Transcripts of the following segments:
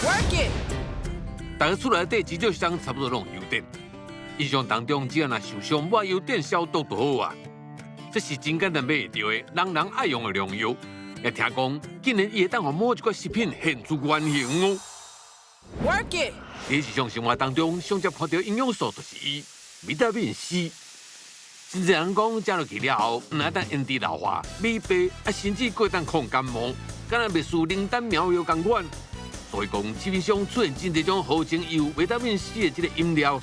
Work it！大家厝內底至少相差不多攏有油碘。印象當中，只要若受傷抹油碘消毒就好啊。這是真簡單買會著的，人人愛用的良藥。也聽講，竟然伊會當予某一寡食品現出原形哦。 Work it！佇日常生活當中，上捷看著營養素就是伊，維他命 C。真濟人講，食落去了後，毋但延遲老化、美白，啊，甚至閣會當抗感冒，敢若袂輸靈丹妙藥仝款。所以講，市面上出現真濟種號稱有維他命 C 的這個飲料，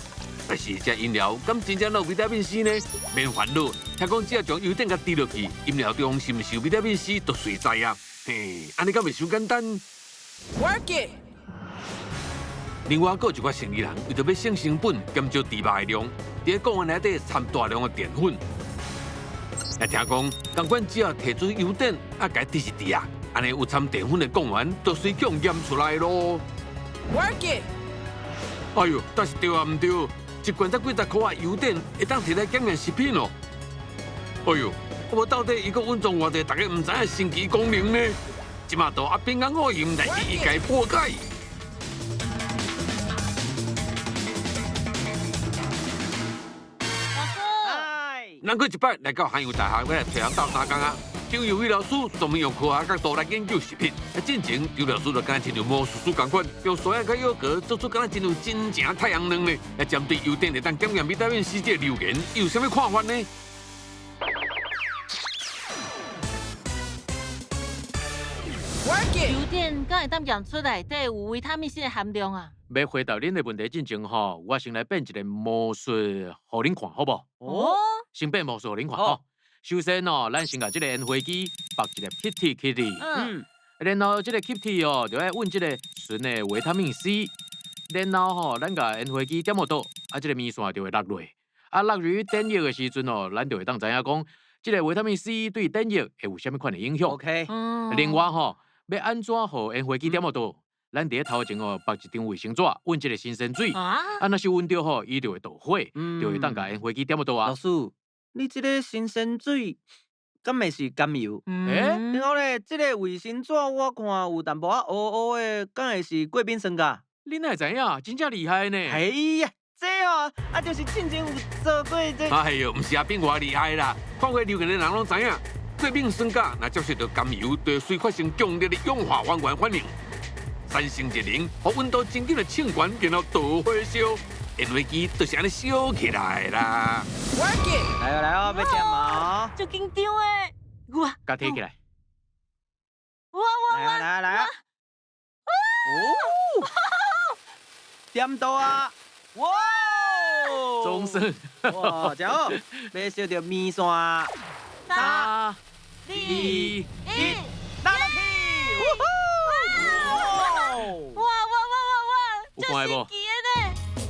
但是這飲料敢真正有維他命 C 呢？免煩惱，聽講只要將油碘共滴落去，飲料中是毋是有維他命 C 就隨知啊。嘿，按呢敢袂傷簡單？Work it！另外，閣有一寡生意人為著欲省成本、減少豬肉的量，佇咧貢丸內底摻大量的澱粉。也聽講，仝款只要提出油碘，啊，共滴一滴啊，按呢有摻澱粉的貢丸就隨共驗出來囉。 Work it！哎喲，但是對啊毋對？一罐才幾十箍的油碘會當提來檢驗食品哦？哎喲，無到底伊閣隱藏偌濟大家毋知影的神奇功能呢？這馬就阿扁甲五鹽來一一共破解。咱閣一擺來到漢陽大學，欲來揣人鬥相共啊！張幼儀老師專門用科學角度來研究食品。啊，進前張老師就敢若親像魔術師仝款，用山藥佮藥膏做出敢若親像真正太陽能呢。啊，針對油碘會當檢驗維他命 C 這個流言，伊有啥物看法呢？油碘敢會當驗出內底有維他命 C 的含量啊？欲回答恁的問題進前吼，我先來變一個魔術予恁看，好無？哦。先變魔術予恁看吼。首先哦，咱先共這個煙灰機縛一粒吸鐵起來。然後這個吸鐵哦，就愛運這個純的維他命 C。然後吼，咱共煙灰機點予倒，啊，這個棉線就會落落。啊，落入去電液的時陣哦，咱就會當知影講，這個維他命 C 對電液會有啥物款的影響。 OK。另外吼，欲按怎予煙灰機點予倒？咱佇咧頭前哦，縛一張衛生紙，混這個新鮮水。啊，若是聞著吼，伊就會著火，就會當共煙灰機點予倒啊。老師，你這個新鮮水，敢會是甘油？欸？然後咧，這個衛生紙我看有淡薄仔烏烏的，敢會是過敏酸鉀？你哪會知影？真正厲害呢！哎呀，這哦，啊，就是進前有做過這。哎喲，毋是阿扁偌厲害啦，看過留言的人攏知影，過敏酸鉀若接觸著甘油，就會隨發生強烈的氧化還原反應，產生熱能，予溫度真緊的衝懸，然後導火燒，煙灰機就是按呢燒起來啦。 Work it！來哦來哦，欲點無？足緊張的，哇！共提起來。哇哇來啊來啊來啊！哦，點到啊！哇！終身。哇，真好！欲燒著棉線。三、二、一，落落去！哇哇哇哇哇！有看無？神奇的呢！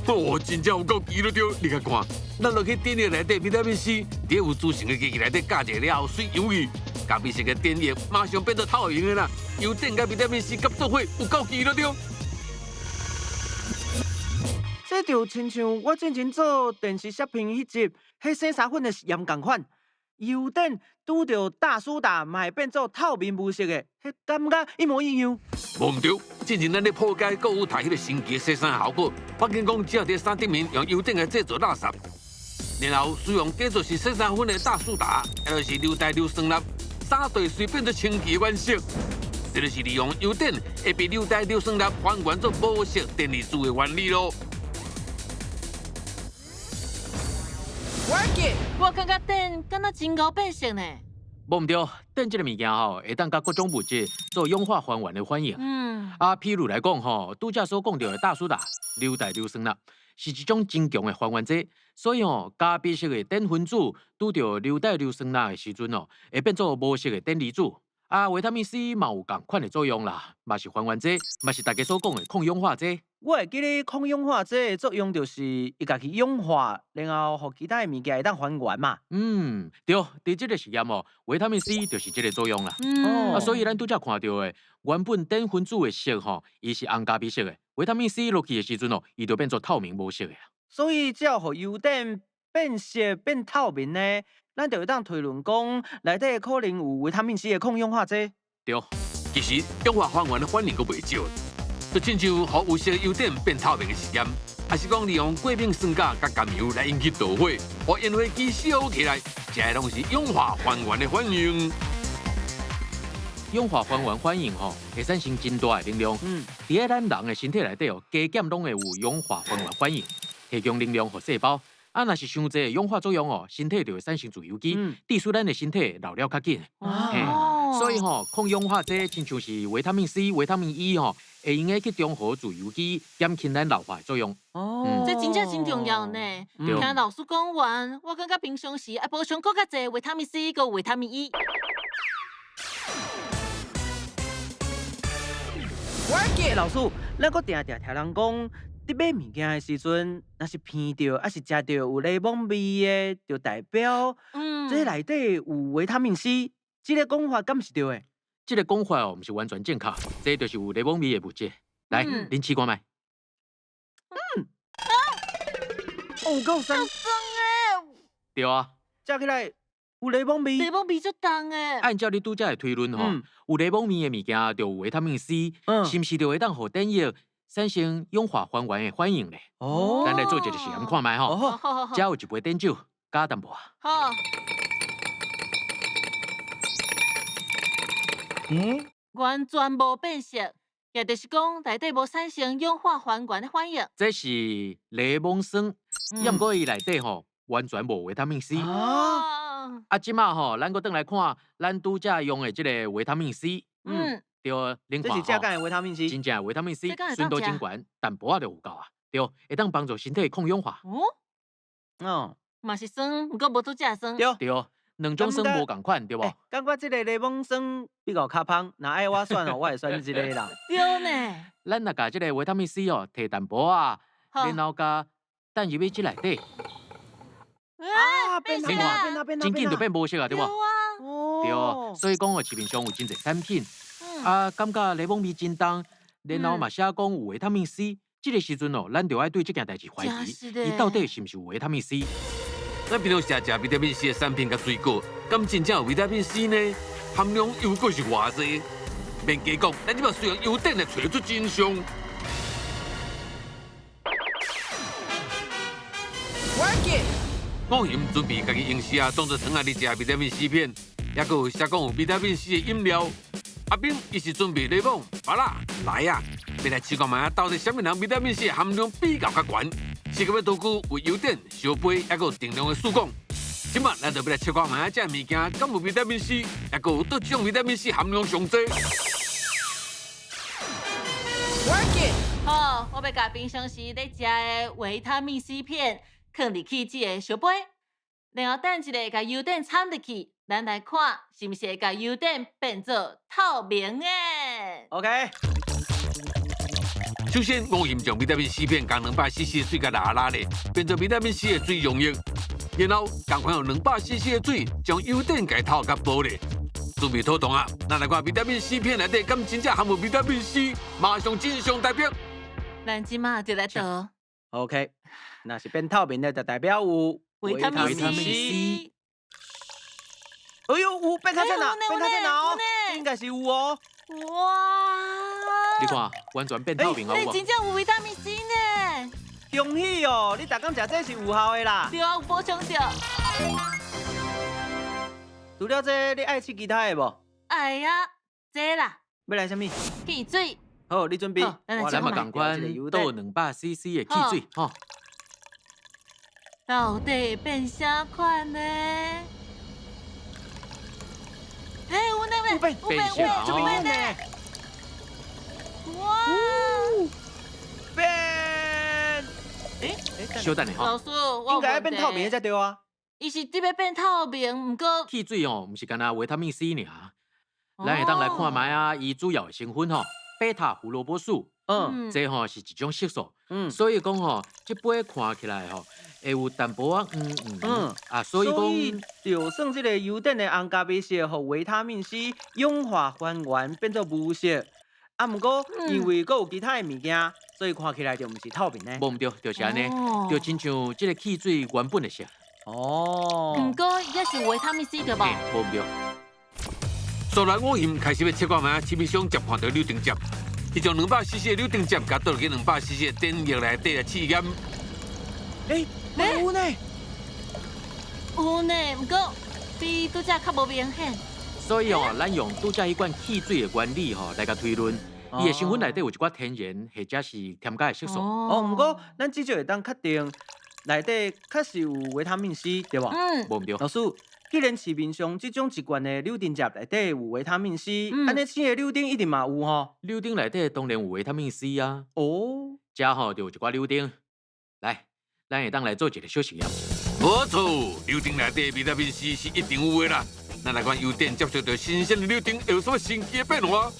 哦，真正有夠奇了對，你共看，咱落去電液內底維他命 C，佇咧有組成的機器內底加熱了後，隨溶去，咖啡色的電液馬上變做透明的啦。油碘佮維他命 C 合做伙，有夠奇了對。這就親像我進前做電視攝片彼集，彼洗衫粉的實驗仝款，油碘拄著大蘇打嘛會變做透明無色的，彼感覺一模一樣。無毋對，進前咱咧破解閣有台彼個神奇洗衫效果，發現講只要佇衫頂面用油碘來製造垃圾，然後使用假做是洗衫粉的大蘇打，也就是硫代硫酸鈉，衫就會隨變做清奇的顏色。這就是利用油碘會被硫代硫酸鈉還原做無色電離子的原理囉。 Work it！我感覺碘敢若真𠢕變色呢。無毋對，碘這個物件吼，會當佮各種物質做氧化還原的反應。啊，譬如來講吼，拄才所講著的大蘇打、硫代硫酸鈉，是一種真強的還原劑，所以吼，咖啡色的碘分子拄著硫代硫酸鈉的時陣哦，會變做無色的碘離子。啊，維他命 C 嘛有仝款的作用啦，嘛是還原劑，嘛是大家所講的抗氧化劑。我會記得抗氧化劑的作用就是伊家己氧化，然後予其他的物件會當還原嘛。嗯，對，佇這個實驗哦，維他命 C 就是這個作用啦。啊，所以咱拄才看著的原本碘分子的色吼，伊是紅咖啡色的，維他命 C 落去的時陣哦，伊就變做透明無色的。所以只要予油碘變色變透明呢，咱就會當推論講，內底可能有維他命 C 的抗氧化劑。對，其實氧化還原的反應閣袂少。就親像予有色優碘變透明的實驗，抑是講利用過敏酸鉀佮甘油來引起著火，予煙火機燒起來，這个攏是氧化還原的反應。氧化還原反應吼，會產生真大的能量。佇咧咱人的身體內底哦，加減攏會有氧化還原反應，提供能量予細胞。啊，若是傷濟的氧化作用哦，身體就會產生自由基，致使咱的身體老了較緊。所以吼，抗氧化劑親像是維他命 C、維他命 E 吼，會用得去中和自由基，減輕咱老化的作用。哦，這真正真重要呢。聽老師講完，我感覺平常時愛補充閣較濟維他命 C 佮維他命 E。 Work it！老師，咱閣定定聽人講，佇買物件的時陣，若是聞著，抑是食著有檸檬味的，就代表這內底有維他命 C。這个講法敢是對的？這个講法哦，毋是完全正確，這就是有檸檬味的物質。來，恁試看覓。哦，夠酸。酸的。對啊。食起來有檸檬味。檸檬味足重的。按照你拄才的推論吼，有檸檬味的物件就有維他命 C，是毋是就會當予碘液產生氧化還原的反應咧？哦。咱來做一個實驗看覓吼。這有一杯碘酒，加淡薄。好。完全無變色，也就是講內底無產生氧化還原的反應。這是檸檬酸，抑毋過伊內底吼完全無維他命 C。啊，這馬吼，咱閣轉來看咱拄才用的這个維他命 C。對，恁看這是正港的維他命 C，真正的維他命 C，純度真懸，淡薄仔就有夠啊。對，會當幫助身體抗氧化。哦。嘛是酸，毋過無拄才酸。對。對。兩種酸無仝款，對無？感覺這个檸檬酸比較較芳，若愛我選哦，我會選這个啦。對呢。咱若共這个維他命 C 哦，摕淡薄仔，然後共擲入去這內底。啊，變色啦！真緊就變無色啊，對無？對，所以講哦，市面上有真濟產品，啊，感覺檸檬味真重，然後嘛寫講有維他命 C，這个時陣哦，咱就愛對這件代誌懷疑，伊到底是毋是有維他命 C？咱平常時食維他命 C 的產品佮水果，敢真正有維他命 C 呢？含量又閣是偌濟？免加講，咱這擺需要優碘來揣出真相。 Work it！我嫌準備家己用時啊，當作糖仔咧食維他命 C 片，抑閣有寫講有維他命 C 的飲料。阿斌伊是準備檸檬、芭樂、梨仔，欲來試看覓到底啥物人維他命 C 含量比較較懸？是個欲多久為優碘燒杯，抑閣有定量的試講。這擺咱就欲來測看覓這个物件敢有維他命 C，抑閣有佗一種維他命 C 含量上濟。 Work it！好，我欲共平常時咧食的維他命 C 片放入去這个燒杯，然後等一下共優碘摻入去，咱來看是毋是會共優碘變做透明的。 OK。首先，我先將維他命 C 片共200 cc 的水共拉拉咧，變做維他命 C 的水溶液。然後，仝款用200 cc 的水將優碘共透共薄咧。準備妥當啊！咱來看維他命 C 片內底敢真正含有維他命 C，馬上真相大白。咱這馬就來倒。 OK，若是變透明的，就代表有維他命 C。哎喲，有變較淺啦，變較淺啦哦，應該是有哦。哇！你看，完全變透明啊！欸，真正有維他命 C 呢！恭喜哦，你逐工食這是有效的啦。對啊，有補充著。除了這，你愛試其他的無？愛啊，這啦。欲來啥物？汽水。好，你準備。咱嘛仝款倒200 cc 的汽水，吼。到底會變啥款呢？欸，有呢，有變，有變，有變呢！哇！變！欸，小等下吼。老師，我應該愛變透明才對啊。伊是得欲變透明，毋過汽水哦，毋是干焦維他命 C 爾。咱會當來看覓啊，伊主要的成分吼，貝塔胡蘿蔔素，這吼是一種色素，所以講吼，這杯看起來吼，會有淡薄仔黃黃，啊，所以講，就算這个優碘的紅咖啡色，予維他命 C 氧化還原變做無色，啊，毋過因為閣有其他的物件，所以看起來就毋是透明的。無毋對，就是按呢，就親像這个汽水原本的色。哦。毋過伊也是維他命 C 對無？無毋對。所來我現開始欲測看覓，市面上接看著柳橙汁，伊將200 cc 的柳丁汁共倒入去200 cc 的碘液內底來試驗。欸，有呢？有呢，毋過比拄才較無明顯。所以哦，咱用拄才彼款汽水的原理吼來共推論，伊的成分內底有一寡天然或者是添加的色素。哦，毋過咱至少會當確定內底確實有維他命 C，對無？嗯，無毋對。老師，既然市面上這種一罐的柳丁汁內底有維他命 C，按呢生的柳丁一定嘛有吼？柳丁內底當然有維他命 C 啊。哦，遮吼就有一寡柳丁，來，咱會當來做一個小實驗。無錯，柳丁內底維他命 C 是一定有的啦。咱來看油碘接觸著新鮮的柳丁會有啥物神奇的變化？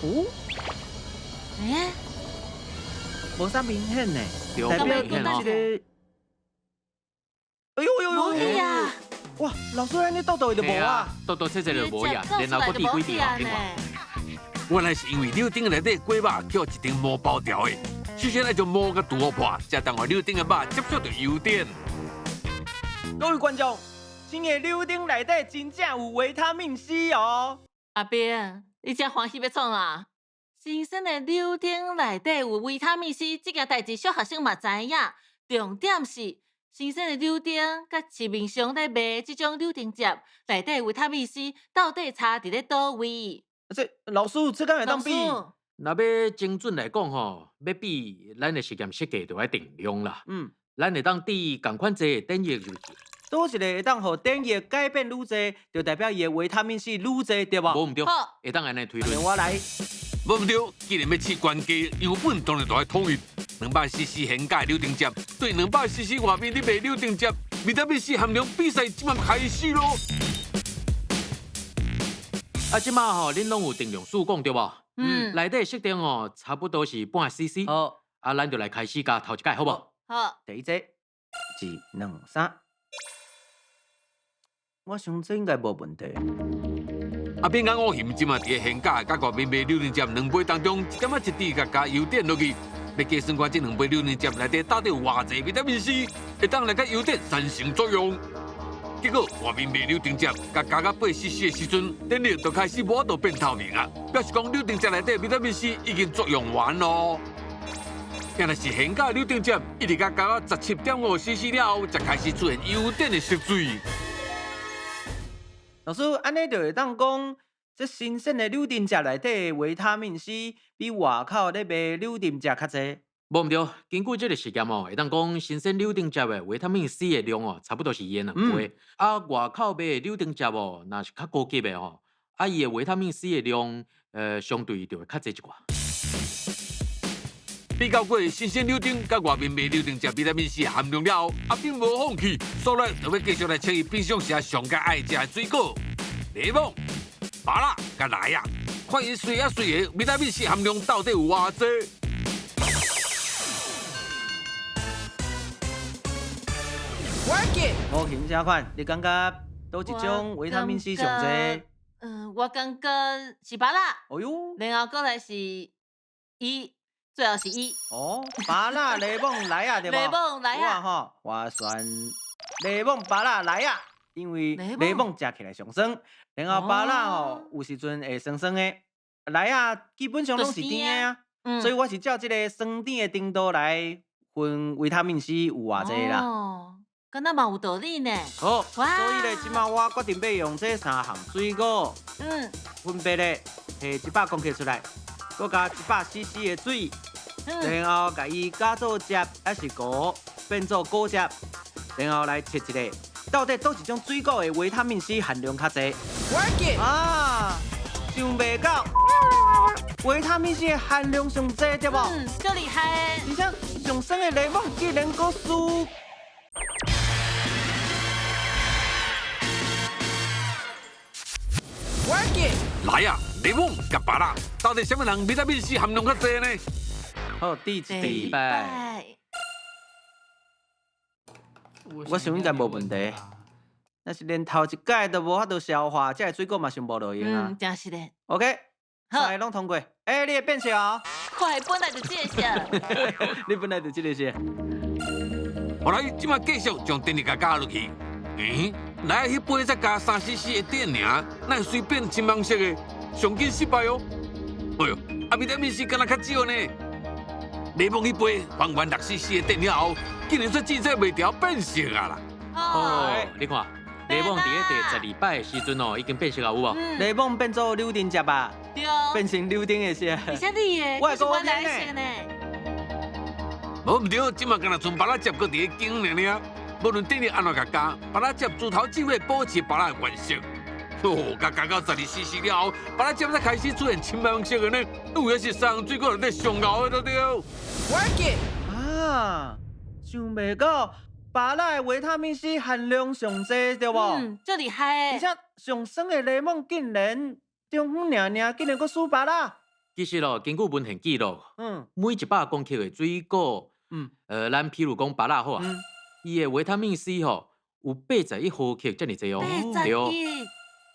哦，欸，無啥明顯呢，代表這個。哎呦呦呦！無去啊！哇，老師，按呢倒倒就無啊？倒倒切切就無呀，然後閣滴幾滴啊，原來是因為柳丁內底果肉予一層膜包牢的，首先愛將膜共除破，才當予柳丁的肉接觸著油碘。各位觀眾，生的柳丁內底真正有維他命 C 哦！阿斌，你遮歡喜欲創啊？新鮮的柳丁內底有維他命 C，這件代誌小學生嘛知影。重點是，新鮮的柳丁佮市面上咧賣這種柳丁汁內底維他命 C 到底差佇咧佗位？這老師，這敢會當比？若欲精準來講吼，欲比咱的實驗設計就愛定量啦。嗯，咱會當滴仝款濟的碘液入去。佗一个會當予碘液改變愈濟，就代表伊的維他命 C 愈濟，對無？無毋對，會當按呢推論。我來。無毋對，既然欲試懸低，樣本當然就愛統一。200 cc 現價的柳丁汁，對200 cc 外面咧賣柳丁汁，維他命 C 含量比賽這馬開始囉。啊，這馬吼，恁攏有定量數講對無？嗯，內底設定吼，差不多是半 cc。好，啊，咱就來開始加頭一擺，好無？好。第一個，一、兩、三。我想這應該無問題。阿扁佮五熊這馬佇咧現價佮外面賣柳丁汁兩杯當中，一點仔一滴共加油碘落去，欲計算看這兩杯柳丁汁內底到底有偌濟維他命 C，會當來佮油碘產生作用。結果外面賣柳丁汁，共加到8 cc 的時陣，碘液就開始無法度變透明啊，表示講柳丁汁內底維他命 C 已經作用完囉。若是現價柳丁汁，一直共加到17.5 cc 了後，才開始出現油碘的色水。老師，按呢就會當講，這新鮮的柳丁汁內底維他命 C 比外口咧賣柳丁汁較濟。無毋對，根據這个實驗哦，會當講新鮮柳丁汁的維他命 C 的量哦，差不多是伊的兩倍。啊，外口賣的柳丁汁哦，若是較高級的吼，啊，伊的維他命 C 的量，相對就會較濟一寡。比較過新鮮柳丁佮外面賣柳丁汁維他命 C 含量了後，阿扁無放棄，所以就欲繼續來測伊平常時上較愛食的水果，檸檬、芭樂佮梨仔，看伊水啊水的維他命 C 含量到底有偌濟。 Work it！五熊啥款？你感覺佗一種維他命 C 上濟？嗯，我感覺是芭樂。哦喲，然後過來是伊。最後是伊。哦，芭樂、檸檬、梨仔對無？檸檬、梨仔。我吼，我選檸檬、芭樂、梨仔，因為檸檬食起來上酸，然後芭樂吼有時陣會酸酸的，梨仔基本上攏是甜的啊，所以我是照這个酸甜的程度來分維他命 C 有偌濟啦。哦，敢若嘛有道理呢。好，所以咧，這馬我決定欲用這三項水果，分別咧提100公克出來。閣加100 cc 的水，然後共伊加做汁，抑是糊變做果汁，然後來測一下，到底佗一種水果的維他命 C 含量較濟。 Work it！啊，想袂到，維他命 C 的含量上濟對無？嗯，足厲害。而且上酸的檸檬竟然閣輸。 Work it！來啊，檸檬佮芭樂，到底啥物人維他命 C 含量較濟呢？好，第一擺。我想應該無問題。若是連頭一擺都無法度消化，這个水果嘛上無路用啊。嗯，真是的。 OK，三个攏通過。欸，你會變色哦。快，本來就這個色。你本來就這个色。好來，這馬繼續將碘液共加落去。欸？來彼杯才加3 cc 的碘爾，哪會隨變深紅色的？上緊失敗哦！哎喲，啊維他命 C 敢若較少呢？檸檬彼杯還原6 cc 的碘了後，竟然煞凊彩袂調變色啊啦！哦，你看，檸檬佇咧第十二擺的時陣哦，已經變色啊，有無？檸檬變做柳丁汁啊，對，變成柳丁的色。而且你的，我是原來的色呢。無毋對，這馬敢若賰芭樂汁閣佇咧間爾爾，無論碘液按怎共加，芭樂汁自頭至尾保持芭樂的原色。哦，共加到12 cc 了後，芭樂汁才開始出現深紅色的呢。有影是送水果內底上𠢕的都對。 Work it！啊，想袂到芭樂的維他命 C 含量上濟，對無？嗯，足厲害的。而且上酸的檸檬竟然中粉爾爾，竟然閣輸芭樂。其實咯，根據文獻記錄，每100公克的水果，咱譬如講芭樂好啊，伊的維他命 C 吼有81毫克遮爾濟哦，八十一。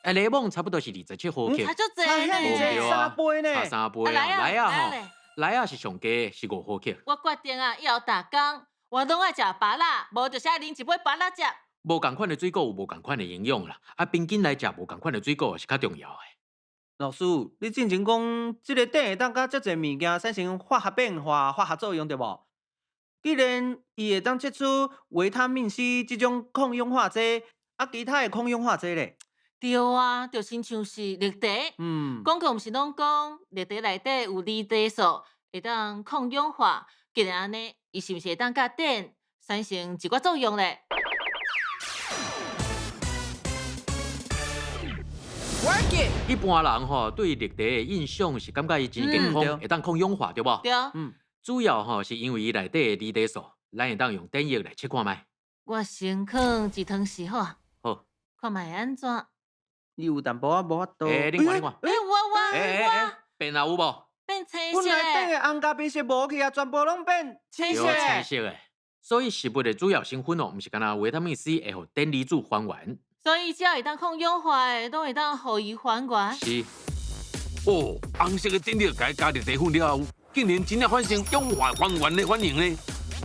啊，檸檬差不多是27毫克，差足濟呢，差三倍呢，差三倍啊！來啊吼，來啊是上低，是5毫克。我決定啊，以後逐工我攏愛食芭樂，無就是愛啉一杯芭樂汁。無仝款的水果有無仝款的營養啦，啊，平均來食無仝款的水果是較重要的。老師，你進前講這个碘會當佮遮濟物件產生化學變化、化學作用，對無？既然伊會當測出維他命 C 這種抗氧化劑，啊，其他的抗氧化劑咧？對啊，就親像是綠茶。廣告毋是攏講綠茶內底有離茶素，會當抗氧化。既然按呢，伊是毋是會當佮碘產生一寡作用咧？Work it！一般人吼對綠茶的印象是感覺伊真健康，會當抗氧化，對無？對。主要吼是因為伊內底的離茶素，咱會當用碘液來測看覓。我先囥一湯匙好啊。好。看覓按怎？伊有淡薄仔無法度。欸，你看，你看。欸，我變啊有無？變青色。本來碘的紅咖啡色無去啊，全部攏變青色。青色的。所以食物的主要成分哦，毋是干焦維他命 C 會予碘離子還原。所以只要會當抗氧化的，攏會當予伊還原。是。哦，紅色的碘液共伊加綠茶粉了後，竟然真正發生氧化還原的反應呢。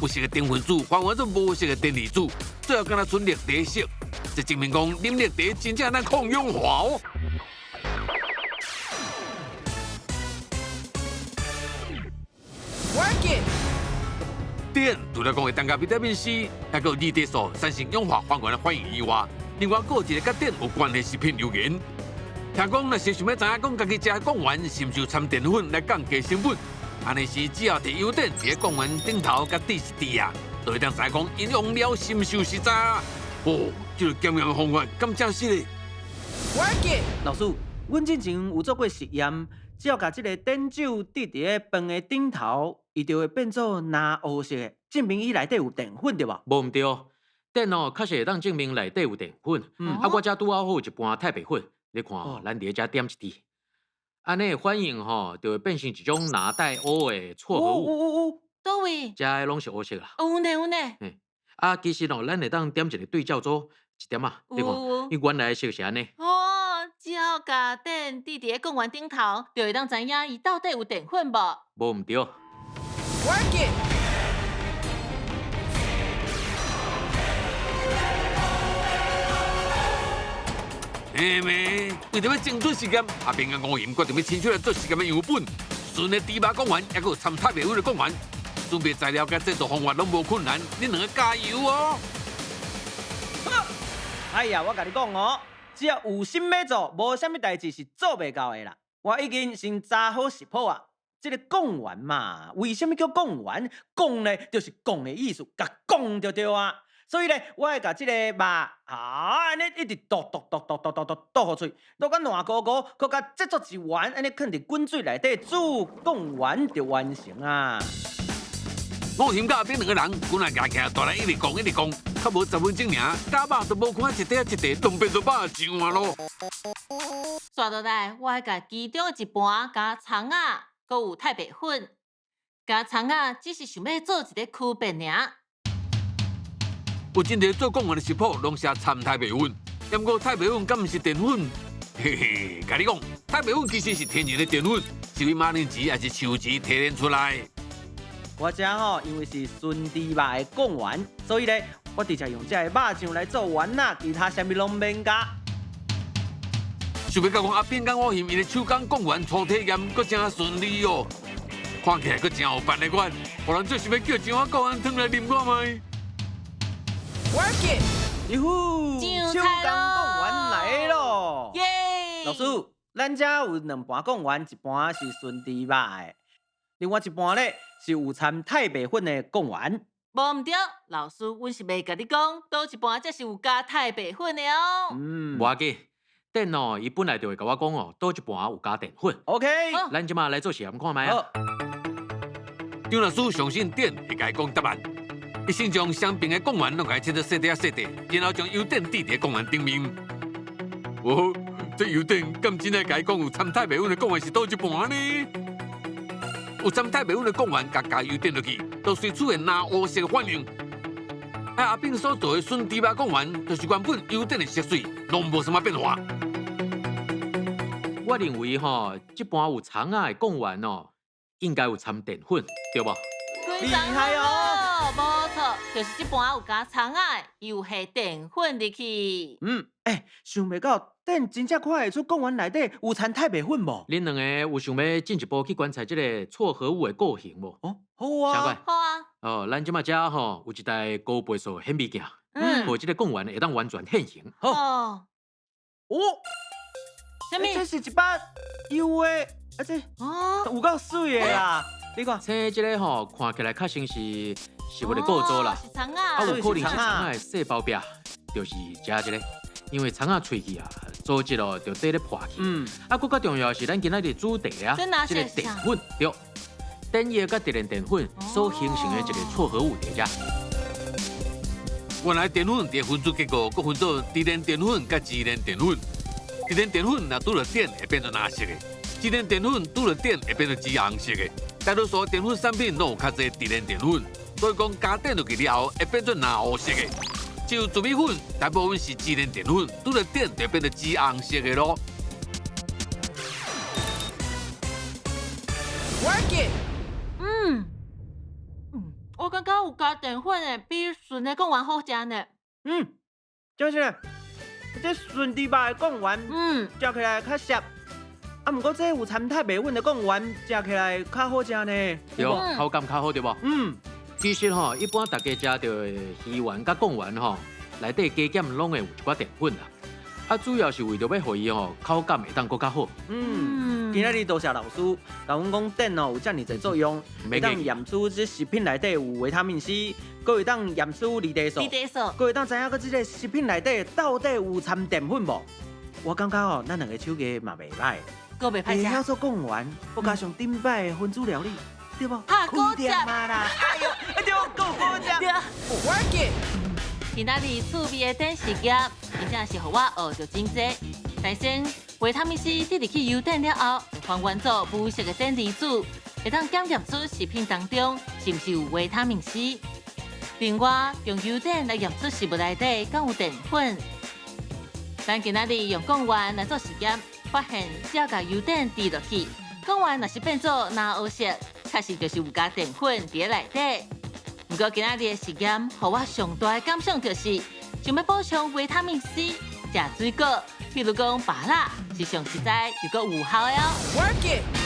有色的碘分子還原做無色的碘離子，最後敢若賰綠茶色。這證明講，啉綠茶真正能抗氧化哦。 Work it！碘除了講會當佮維他命 C，還閣有離茶素產生氧化還原的反應以外，另外閣有一個佮碘有關的食品留言。聽講，若是想欲知影講家己食貢丸是毋是有摻澱粉來降低成本，按呢時只要摕油碘佇咧貢丸頂頭共滴一滴啊，就會當知影講𪜶用料是毋是有實在。哦，這個檢驗的方法敢真實咧？Work it！老師，阮之前有做過實驗，只要共這个碘酒滴佇咧飯的頂頭，伊就會變做藍烏色的，證明伊內底有澱粉，對無？無毋對，碘哦，確實會當證明內底有澱粉。啊，我遮拄仔好有一盤太白粉，你看哦，咱佇咧遮點一滴，按呢反應吼，就會變成一種藍帶烏的錯合物。佗位？遮的攏是烏色啦。有呢有呢。啊，其實哦，咱會當點一個對照組，一點仔，你看，伊原來的色是按呢。哦，只要共碘滴佇咧貢丸頂頭，就會當知影伊到底有澱粉無？無毋對。 Work it！嘿咩？為著欲精準實驗，阿平佮吳歆決定欲親手來做實驗的樣本。純的豬肉貢丸，抑閣有摻太白粉的貢丸，準備材料佮製作方法攏無困難，恁兩个加油哦！哎呀，我共你講哦，只要有心欲做，無啥物代誌是做袂到的啦。我已經先查好食譜啊。這个貢丸嘛，為啥物叫貢丸？貢呢，就是貢的意思，共貢就對啊。所以咧，我會共這个肉啊，按呢一直剁剁剁剁剁剁剁剁予脆，剁甲爛糊糊，閣共製作一丸，按呢囥佇滾水內底煮，貢丸就完成啊。吳歆佮阿扁兩个人，本來舉起來，大來一直講一直講，較無10分鐘爾，絞肉都無看一塊一塊，攏變做肉醬啊囉。煞落來，我愛共其中的一盤加蔥仔，閣有太白粉，加蔥仔只是想欲做一個區別爾。有真濟做貢丸的食譜，攏寫摻太白粉，毋過太白粉敢毋是澱粉？嘿嘿，共你講，太白粉其實是天然的澱粉，是用馬鈴薯抑是樹薯提煉出來。我遮吼，因為是純豬肉的貢丸，所以咧，我直接用這个肉醬來做丸仔，其他啥物攏免加。想欲到講阿扁佮我嫌𪜶的手工貢丸初體驗，閣誠順利哦，看起來閣誠有範的款，予人足想欲叫一碗貢丸湯來啉看覓。 Work it. 喲呼，手上菜工貢丸來咯！耶！老師，咱遮有兩盤貢丸，一盤是純豬肉的，另外一盤咧是有摻太白粉的貢丸。無毋對，老師，阮是袂共你講，佗一盤才是有加太白粉的哦。嗯無要緊，電哦，伊本來就會共我講哦，佗一盤有加澱粉。，OK，好咱這馬來做實驗看覓啊。好，張老師相信電會共伊講答案。伊先將雙邊的貢丸攏共伊切做細塊仔細塊，然後將油點滴佇貢丸頂面。哦，這油點敢真的共伊講有摻太白粉的貢丸是佗一盤呢？有摻太白粉的貢丸，共加油點落去，就隨出現藍烏色的反應。啊，阿炳所做的純豬肉貢丸，就是原本油點的色水，攏無啥物變化。我認為吼，這盤有蔥仔的貢丸哦，應該有摻澱粉，對無？厲害哦！無錯，就是這盤有加蔥仔的，伊有下澱粉入去。嗯，欸，想袂到電真正看會出貢丸內底有摻太白粉無？恁兩个有想欲進一步去觀察這个錯合物的構型無？哦，好啊，小怪好啊，哦，咱這馬遮吼有一台高倍數顯微鏡，嗯，予這个貢丸會當完全現形。好，哦，哦，啥物欸這是一擺油的，啊這哦，有夠媠的啦！你看，青這个吼看起來較像是食物的構造啦哦，是蔥啊仔，有可能是蔥仔的細胞壁，就是食這个，因為蔥仔喙齒啊，組織哦就綴咧破去。啊，閣較重要的是咱今仔日主題啊，這哪這个是啥澱粉對，碘液佮直鏈澱粉所形成的一個錯合物佇遮。原來澱粉佇分子結構，閣分做直鏈澱粉佮支鏈澱粉。直鏈澱粉若拄著碘會變做藍色的，支鏈澱粉拄著碘會變做紫紅色的。大多數澱粉產品攏有較濟直鏈澱粉，所以講加碘落去了後會變做藍烏色的。只有玉米粉大部分是支鏈澱粉，拄著碘就變做紫紅色的囉。 Work it. 嗯嗯，我感覺有加澱粉的比純的貢丸好食呢。嗯，就是這純豬肉的貢丸，食起來較澀。啊，毋過這有摻太白粉的貢丸，食起來較好食呢。對，口感較好對無？嗯，其實吼，一般大家食著的魚丸佮貢丸吼，內底加減攏會有一寡澱粉啦。啊，主要是為著欲予伊吼口感會當閣較好。今仔日多謝老師，共阮講碘哦有遮爾濟作用，會當驗出這食品內底有維他命 C，閣會當驗出離地素，離地素，閣會當知影閣這个食品內底到底有摻澱粉無？我感覺哦，咱兩个手藝嘛袂䆀，閣袂歹食。會曉做貢丸，閣加上頂擺的分子料理，對無？哈好開店啊啦！哎喲，對，夠好食。對。 Work it. 今仔日趣味的碘實驗，真正是予我學著真濟。首先，維他命 C 滴入去油碘了後，會還原做無色的碘離子，會當檢驗出食品當中是毋是有維他命 C。另外，用油碘來驗出食物內底敢有澱粉。咱今仔日用貢丸來做實驗，發現只要共油碘滴落去，貢丸若是變做藍烏色，確實就是有加澱粉佇咧內底。毋過今仔日的實驗，予我上大的感想就是，想欲補充維他命 C，食水果，譬如講芭樂，是上實在又閣有效的哦。 Work it.